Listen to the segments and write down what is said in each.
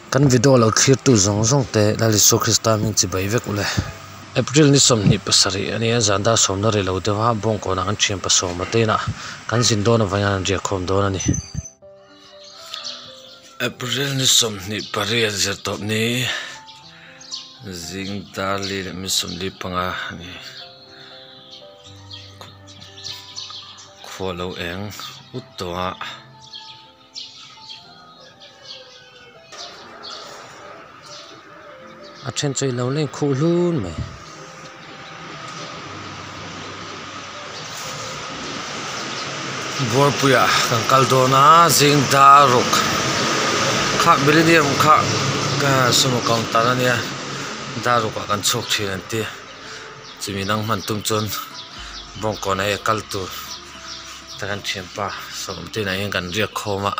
Kan video lo thlirtu zawng zawng te Lal Isua Krista hming chibai vek ule. April ni 27 a nia, zan dar sawmna rei lo deuh a, Bawngkawnah kan thian pasawma te inah kan zin dawn avangin an riak khawm dawn a ni. April ni 28 zir tawp ni zing dar li leh mi 45 a ni. Khua lo eng ut tawh a. A then chu ilo leng khuh hlun mai. Buarpuia kan kal dawn a zing dar ruk kha millennium kha sumo counter a nia dar rukah kan chhuak thin an ti chumi nang hman tum chuan bawngkawn ah hei a kal tur. Ta kan thianpa sawmte ah hian kan riak khawm a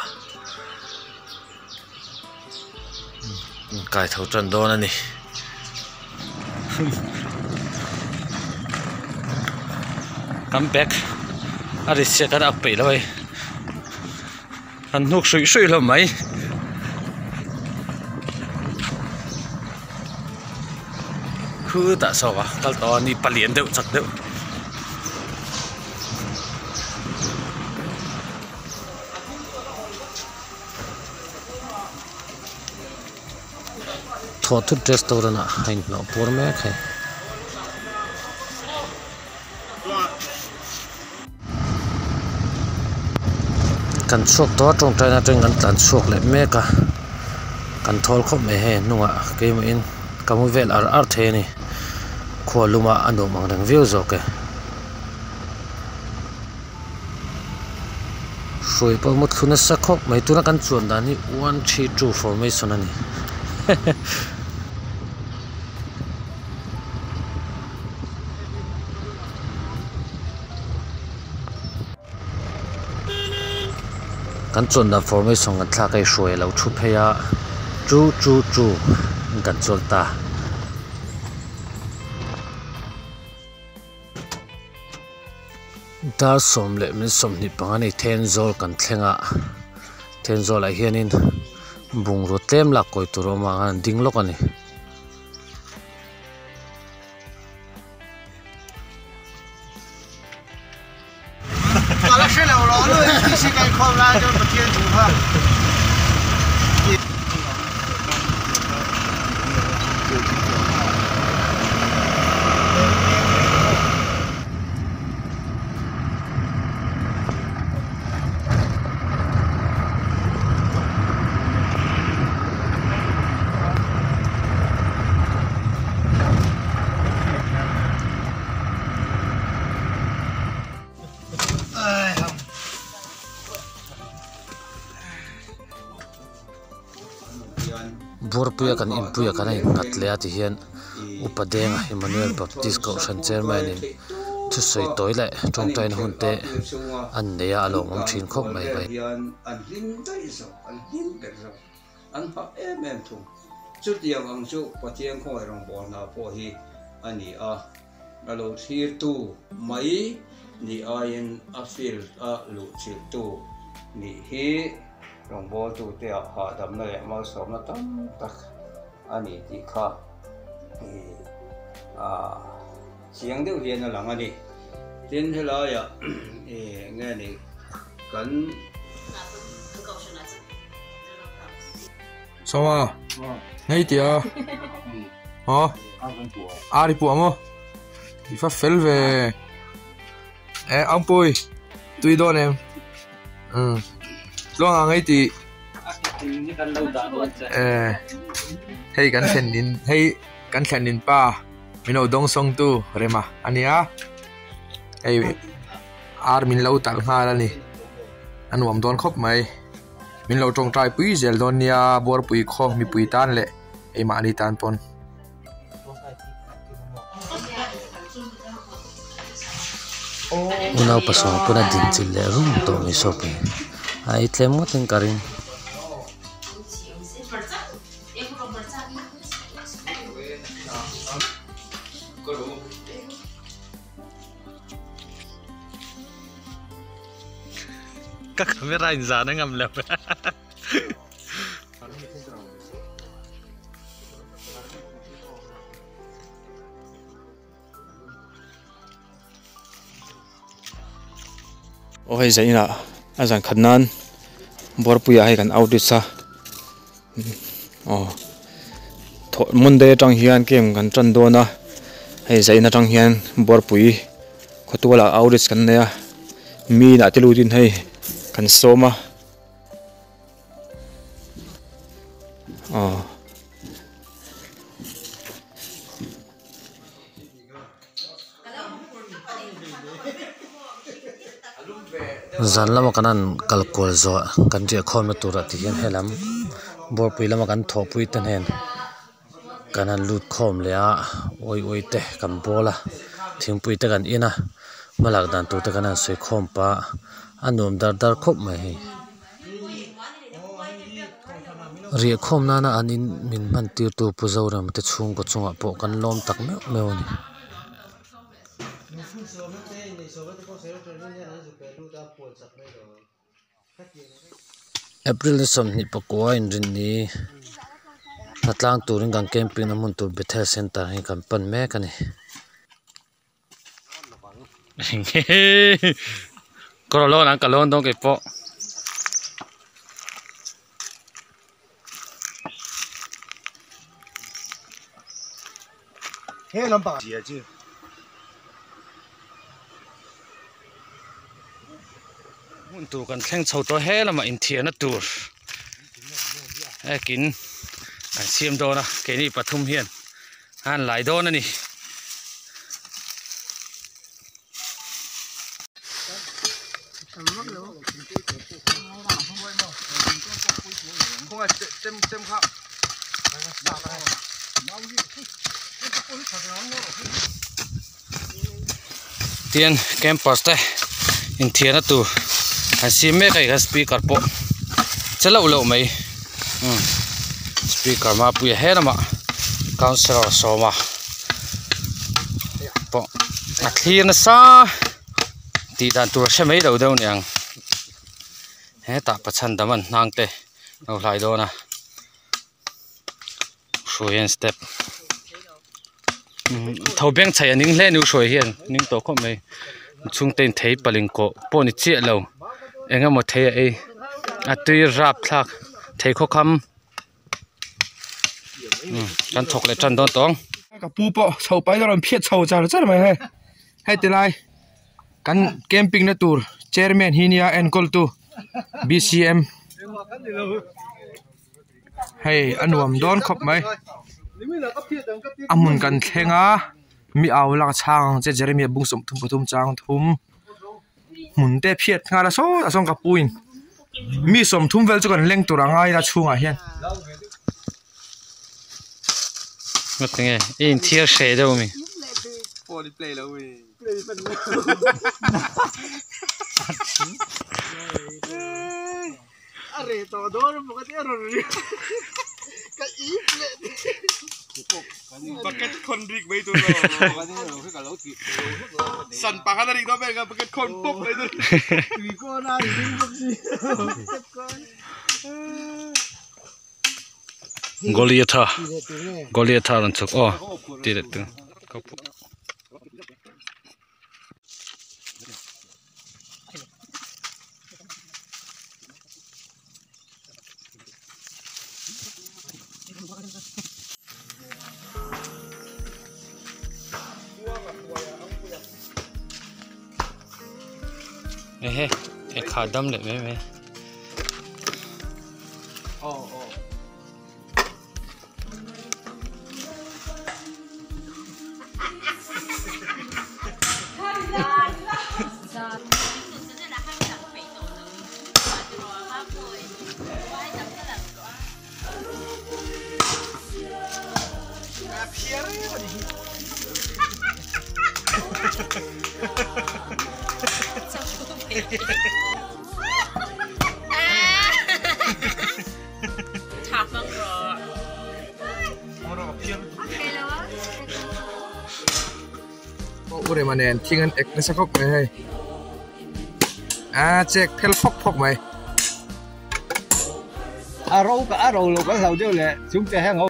kai tho tan dawn a ni kan bag a ri chhiat a ak peih lo hei an hnuk hruih hruih hlawm mai. Khutah saw a kal tawh a ni palian deuh chak deuh. Thawhthut restaurant ah a inhnawh pur mek hei. Kan chhuak tawh a tawngtaina atangin kan tlan chhuak leh mek a kan thawl khawp mai hei hnungah keimahin ka mu vel ar ar thei a ni khua luma a nuam ang reng viau zawk e. Hruai pawh maw thlu nasa khawp mai tuna kan chuan dan hi one three two formation a ni. Kan chuan dan formation kan thlak a i hruai a lo thu phei a two two two in kan chuan ta. Dar sawm leh min 25 a ni Thenzawl kan thleng a Thenzawl ah hianin bungraw tlem lak kawi tur a awm ang a an ding lawk a ni. Buarpuia kan inpuia kan a innghat leh a tihian Upa Denga Emmanuel Baptist Kohhran Chairman in thusawi tawi leh tawngtaina hun te an nei a a lawmawm thin khawp mai mai. An hah em em thung. Chutiang ang chu Pathian khawngaih rawngbawlna pawh hi a ni a, a lo thlirtu mai nih aiin a field a luhchilhtu nih hi rawngbawltute ah hahdamna leh malsawmna tam tak a ni tih kha a chiang deuh hian a lang a ni. Tin helaiah nge ni kan. Sawma, ngei tia. Ho. Ari pu amo. I fa fel ve. E ang pui. Tui dawn em. Um. Tluang a ngei ti. E hei kan thlen in hei kan thlen in pa min lo dawng sawng tu rema ania. Hei ar min lo talh nghal ani. A nuam dawn khawp mai. Min lo tawngtai pui zel dawn nia Buarpui khaw mipui tan leh keimahni tan pawn. Unau pasawm pawn a din chilh leh rum tawh mai saw pui a ei tlem ngawt in ka ring. Ka camera in zan a ngam lo. Aw hei zan inah a zan khat nan Buarpuiah hei kan outreach a aw thawh Monday atang hian camp kan tan dawn a hei zan in atang hian Buarpui khawtualah outreach kan nei a mi inah te lutin hei kan sawm a aw. Zan lama kan han kal kual zawh kan riah khawmna turah ti hian helam buarpui lama kan thawhpui te hnen kan han lut khawm leh a uai uai te kan bawl a thingpui te kan in a hmalak dan tur te kan han sawi khawm pah a nuam dar dar khawp mai hei. Riah khawm nana an in min hman tir tu Pu Zoram te chhungkaw chungah pawh kan lawm tak meuh meuh a ni. April ni 24 inrinni hnatlang turin kan camping na hmun tur Bethel Centre hi kan pan mek a ni. Kawr lawn ang ka lawn dawn kei pawh. Hmun tur kan thleng chho tawh he lamah inthiarna tur ekin an siam dawn a keini pathum hian an lai dawn a ni. Tian campus te inthiarna tur an siam mek a kan speaker pawh che loh loh mai umm speaker mapuia he lamah councellor sawma pawh a thlir nasa tih dan tur a hre mai lo deuh aniang hetah pachhan dam an hnang te a lo hlai dawn a. Hruai hian step tho beng chhaih a ning hle a ni u hruai hian ning tawh khawp mai chhungte in thei paling kawh pawh ni chiah lo eng emaw thei a ei a tui rap thlak thei khaw kham kan thawk leh tan dawn tawh ang. Ka pu pawh chho pahin a rawn phiat chho char char mai hei heti lai kan camping na tur chairman hi nia enkawl tu B_C_M. Hei a nuam dawn khawp mai a hmun kan thleng a mi au lak chhang ang che Jeremia bung 33 chang thum hmun te phiat nghal a saw a sawn ka pu in mi 30 vel chu kan leng tur a ngai a chhungah hian. Ngatinge i inthiar hreh deuh ami? A reh tawh dawn a pakhat hi a rawn ri ka ip leh Bucket khawn rik mai tur San pakhat a rik dawn vel ka bucket khawn pawp mai tur Tui kawn a ri ding bawk si Goliatha Goliatha rawn chhuk aw ti leh tu Ehe e kha dam leh mai mai. Urema nen thing an ek nasa khawp mai hei a chek phel phawk phawk mai a ro ka a ro lo kan hlau deuh leh chung te heng ho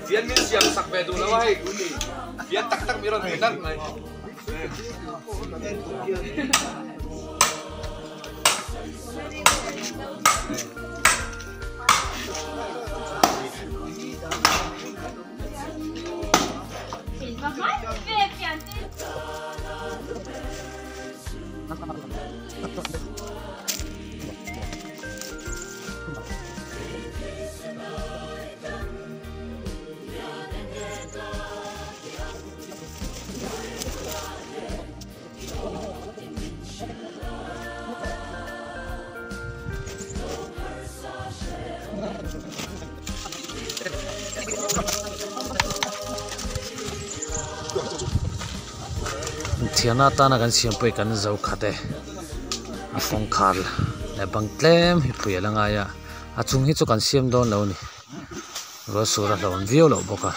Fian min siam sak ve duh lo a hei fian tak tak mi rawn pe nalh mai. Thianna atana kan siam pawh hi kan zo khat e a kawngkhar leh bang tlem hi pui a la ngai a a chung hi chu kan siam dawn lo a ni ruah sur a hlauhawm viau loh bawk a.